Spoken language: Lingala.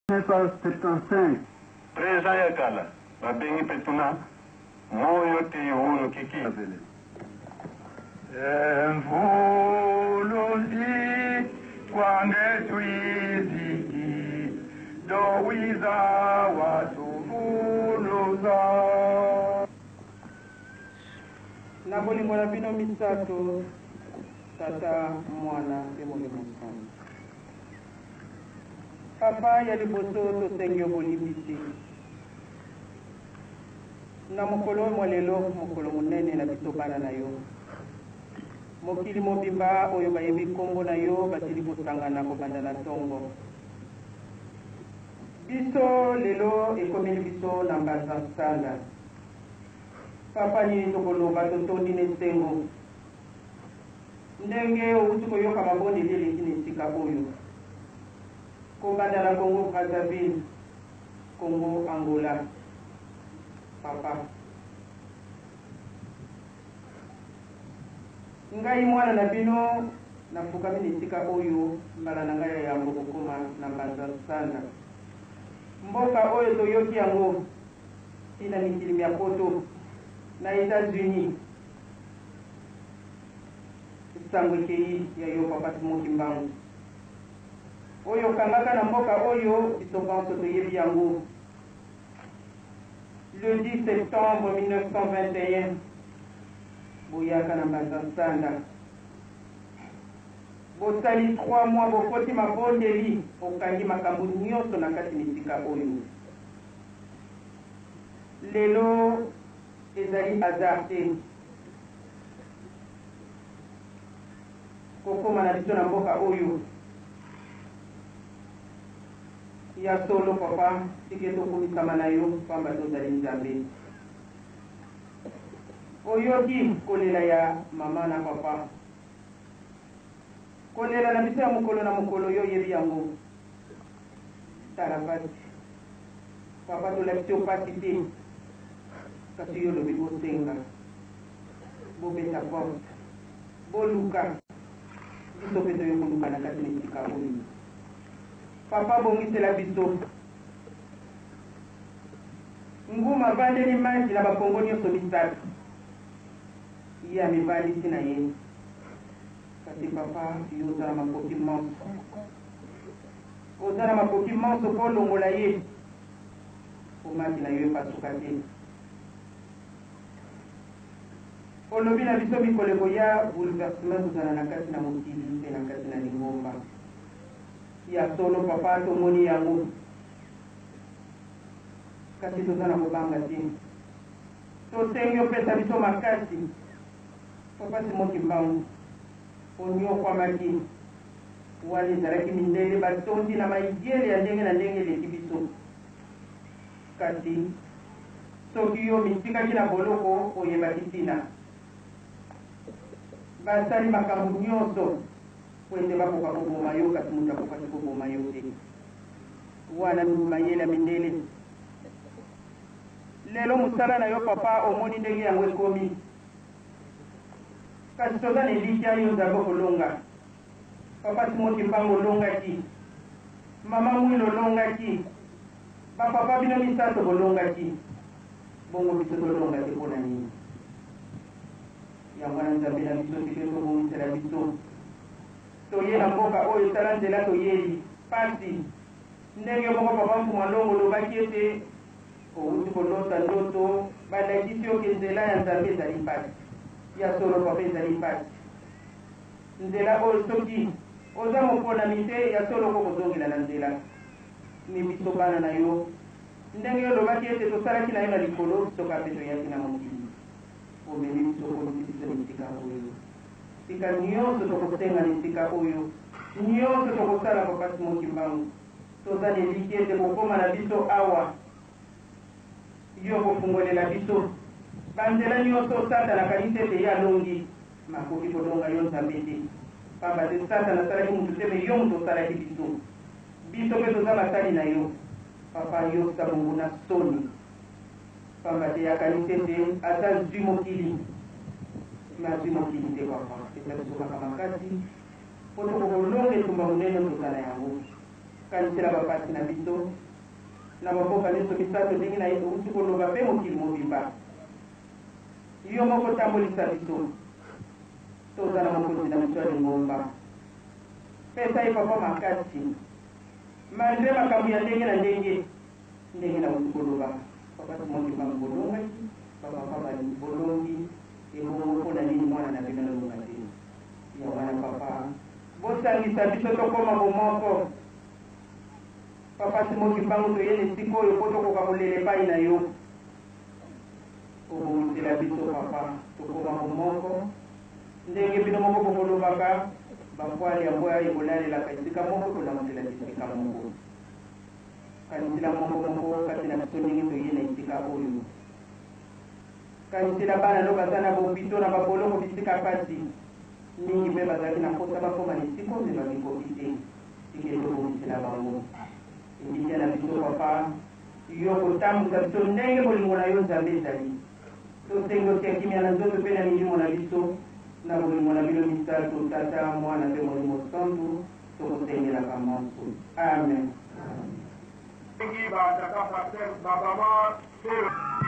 1975. President ya kala babengi pe tuna moyo ti hunu kiki. Mvuluzi kwangetu iziki dowiza watuvuluza. Na bolingo na bino misato, Tata, Mwana mpe Molimo Santu. Papa, ya liboso tosengi yo bolimbisi na mokolo oyo mwa lelo, mokolo monene na biso bana na yo. Mokili mobimba oyo bayebi nkombo na yo basili kosangana kobanda na ntongo. Biso lelo ekomeli biso na Mbanza Nsanda. Papa, nini tokoloba? Totondi na esengo. Ndenge owuti koyoka mabondeli eleki na esika oyo. Kobanda na Congo Brazzaville, Congo Angola. Papa. Ngai mwana na bino nafukami na esika oyo mbala na ngai ya yambo kokoma na Mbanza Nsanda. Mboka oyo toyoki yango ti na mikili mya poto, na Etats-Unis. Sango ekeyi ya yo papa Simon Kimbangu oyo okangaka na mboka oyo biso banso toyebi yango le 10 septembre 1921 boyaka na Mbanza Nsanda bosali 3 mois bokoti mabondeli okangi makambo nionso na kati na esika oyo lelo Ezali hasard te kokoma na biso na mboka oyo. Ya solo papa, tika ete okumisama na yo, pamba te ozali Nzambe. Oyoki kolela ya mama na papa. Kolela na biso ya mokolo na mokolo, yo oyebi yango. Tala pasi. Papa tolakisi yo pasi te kasi yo olobi bosenga bobeta porte boluka biso pe toye koluka na kati na esika oyo papa bongisela biso nguma avandeli maki na bakongo nionso misatu ye amivandisi na ye kasi papa yo oza na makoki manso. Oza na makoki manso po olongola ye po maki na yo epasuka te. Olobi na biso mikolo ekoya bouleversement ekozala na kati na mokili mpe na kati na lingomba. Ya solo papa tomoni yango kasi toza na kobanga te. Tosengi opesa biso makasi papa Simon Kimbangu oniokwamaki. Wana ezalaki mindele batondi na mayele ya ndenge na ndenge eleki biso. Kasi, soki yo omitikaki na boloko, oyebaki ntina. Basali makambo nyonso mpo ete bakoka koboma yo, kasi moto akokaki koboma yo te. Wana mayele ya mindele. Lelo mosala na yo, papa, omoni ndenge yango ekomi. Kasi toza na elikya yo Nzambe okolonga. Papa Simon Kimbangu olongaki. Mama Mwilo olongaki. Ba papa bino misato bolongaki. Bongo biso tolonga te pona nini? Yango wana Nzambe na biso tika ete obongisela biso. Toye na mboka oyo tala nzela toyeli. Pasi. Ndenge yo moko papa Mfumua Longo olobaki ete Owuti kolota ndoto, balakisi yo ke nzela ya Nzambe ezali pasi. Ya solo papa ezali pasi. Nzela oyo soki oza moponami te ya solo oko kozongela na nzela. Mais biso bana na yo ndenge yo olobaki ete tosalaki na yo na likolo biso kaka pe toyaki na mokili. Omemi biso okomisi biso na esika oyo. Tika nionso tokosenga na esika oyo, nionso tokosala papa Simon Kimbangu. Toza na elikya ete kokoma na biso awa, Yo okofungolela biso banzela nyonso. Satana akanisi ete ye alongi, me akoki kolonga yo Nzambe te. Pamba te Satana asalaki moto te, me yo moto osalaki biso. Biso mpe toza basali na yo. Papa, yokisa monguna soni, pamba te akanisi ete aza zwi mokili, me azwi mokili te. Papa, pesa biso kaka makasi mpo tokoka kolonga etumba monene oyo toza na yango. Kanisela bapasi na biso na bamboka nyonso misato ndenge na outi koloba mpe mokili mobimba. Yo moko tambolisa biso. Toza na mokonzi na biso ya lingomba. Pesa ye papa makasi. Malgre makambo ya ndenge na ndenge, ndenge nauti koloba, Papa Simon Kimbangu bolongaki, bapapa bolongi, ebongo mpo na nini mwana na bino alonga te? Ya wana papa, bosangisa biso tokoma bomoko. Papa Simon Kimbangu toye na esika oyo mpo tokoka kolela epai na yo. Obongisela biso papa, tokoma bomoko. Ndenge bino moko bokolobaka, bapoils ya mbwa ekolalelaka esika moko, ekolamukelaka esika moko. Kanisela moko moko kati na biso ndenge toye na esika oyo. Kanisela bana no baza na bopito, na baboloko, bisika pasi mingi mpe bazalaki na mposa bakoma na esika oyo, mais bamikoki te. Tika ete obongisela bango elikya na biso, Papa. Yo kotambusa biso ndenge bolingo na yo, Nzambe, ezali. Tosengi otia kimia na nzoto mpe na milimo na biso, na bolingo na bino misato, Tata, Mwana mpe Molimo Santu, tokosengelaka manso. Amen. Mingi ba tata pasteur ba maman.